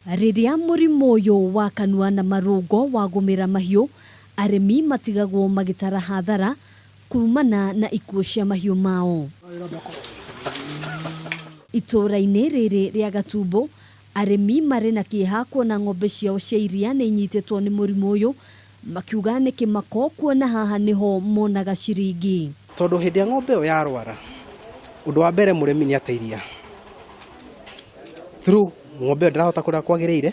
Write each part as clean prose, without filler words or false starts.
Rĩrĩa mũrimũ ũyũ wa kanua na marũngo wagũmĩra mahiũ, arĩmi matigagwo magĩtara hathara kumana na ikuũ cia mahiũ mao. Itũũra-inĩ rĩrĩ rĩa Gatumbo, arĩmi marĩ na kĩeha kuona ng'ombe ciao cia iria nĩ inyitĩtwo nĩ mũrimũ ũyũ, makiuga nĩ kĩmako kuona haha nĩho monaga ciringi. Tondũ hĩndĩ ĩrĩa ng'ombe ĩyo yarwara, ũndũ wa mbere mũrĩmi nĩ ate iria through ng'ombe ĩyo ndĩrahota kũrĩa kwagĩrĩire,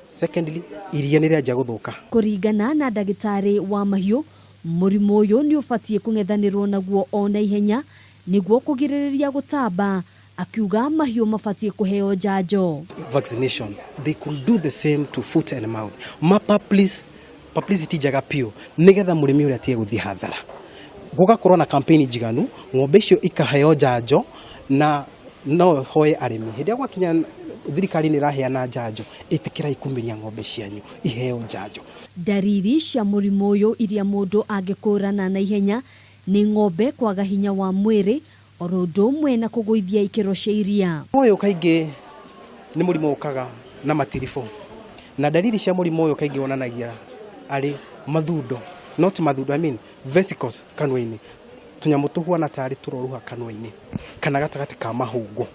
secondly iria nĩ rĩanjia gũthũka. Kũringana na ndagĩtarĩ wa mahiũ, mũrimũ ũyũ nĩ ũbatiĩ kũng'ethanĩrwo naguo o na ihenya nĩguo kũgirĩrĩria gũtamba, akiuga mahiũ mabatiĩ kũheo njanjo. Vaccination, they could do the same to foot and mouth, ma publish publicity njega piũ nĩgetha mũrĩmi ũrĩa atige gũthiĩ hathara, gũgakorwo na campaign njiganu, ng'ombe icio ikaheo njanjo. Na no hoe arĩmi, hĩndĩ ĩrĩa gwakinya thirikari nĩ ĩraheana njanjo, ĩtĩkĩrai kumĩria ng'ombe cianyu iheo njanjo. Ndariri cia mũrimũ ũyũ iria mũndũ angĩkũrana na ihenya nĩ ng'ombe kwaga hinya wa mwĩrĩ oro ũndũ ũmwe na kũgũithia ikĩro cia iria. Ũyũ kaingĩ nĩ mũrimũ ũkaga na matiribũ, na ndariri cia mũrimũ ũyũ kaingĩ wonanagia arĩ mathundo, not mathundo, I mean vesicles kanua-inĩ, tũnyamũ tũhuana tarĩ tũroruha kanua-inĩ kana gatagatĩ ka mahũngũ,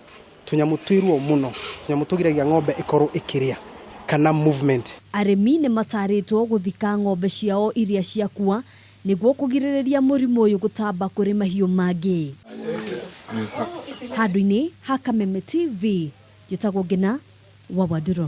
tũnyamũ twĩ ruo mũno, tũnyamũ tũgiragia ng'ombe ĩkorwo ĩkĩrĩa kana movement. Arĩmi nĩ matarĩtwo gũthika ng'ombe ciao iria ciakua nĩguo kũgirĩrĩria mũrimũ ũyũ gũtamba kũrĩ mahiũ mangĩ. Handũ-inĩ ha Kameme TV, njĩtagwo Ngina wa Wandũrũ.